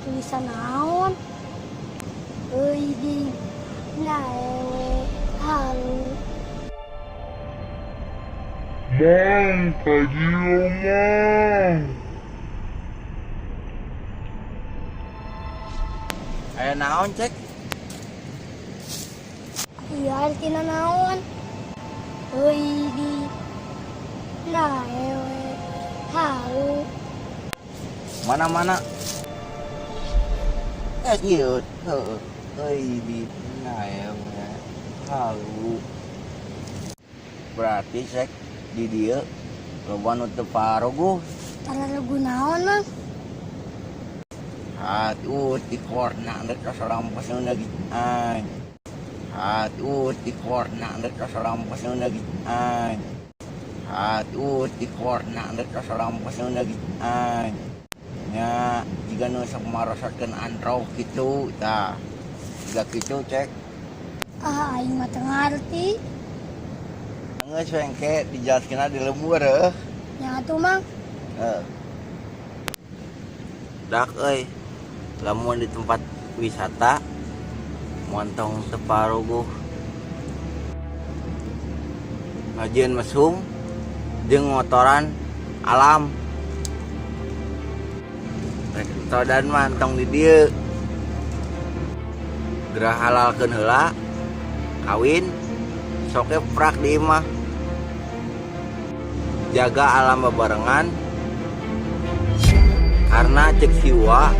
Tulisan naon? Euy di naewe halu. Mang, ka dieu, Mang. Aya naon, Cek? Iya, artina naon? Euy di naewe halu. Mana-mana? Eh, ieu, heueuh. Euy di naewe halu. Berarti, Cek, di dieu loba nu teu paroguh. Tararagu naon, Mang? Atuh di korna rek kasarampas nu an. Atuh di korna rek kasarampas nu an. Atuh di korna rek kasarampas nu an. Nya jiga nu sok marosotkeun antrok kitu tah. Jiga kitu, Cek. Ah, aing mah teu ngarti. Geus we, engke dijelaskeunna di lembur heuh. Nya atuh, Mang. Heuh. Dak euy. Lamun di tempat wisata montong teu paruguh. Ngajieun mesum jeung ngotoran alam. Rek todan mah entong di dieu. Gerah halalkeun heula kawin sok ge prak di imah. Jaga alam bebarengan karena cek siwa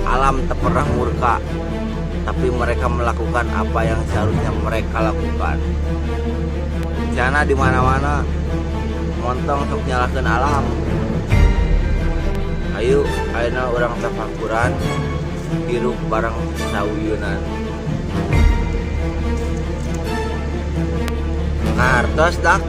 alam tak pernah murka, tapi mereka melakukan apa yang seharusnya mereka lakukan. Bencana di mana-mana, montong sok nyalahkeun alam. Ayo, ayeuna urang tafakuran hirup bareng sauyunan. Kartos dak.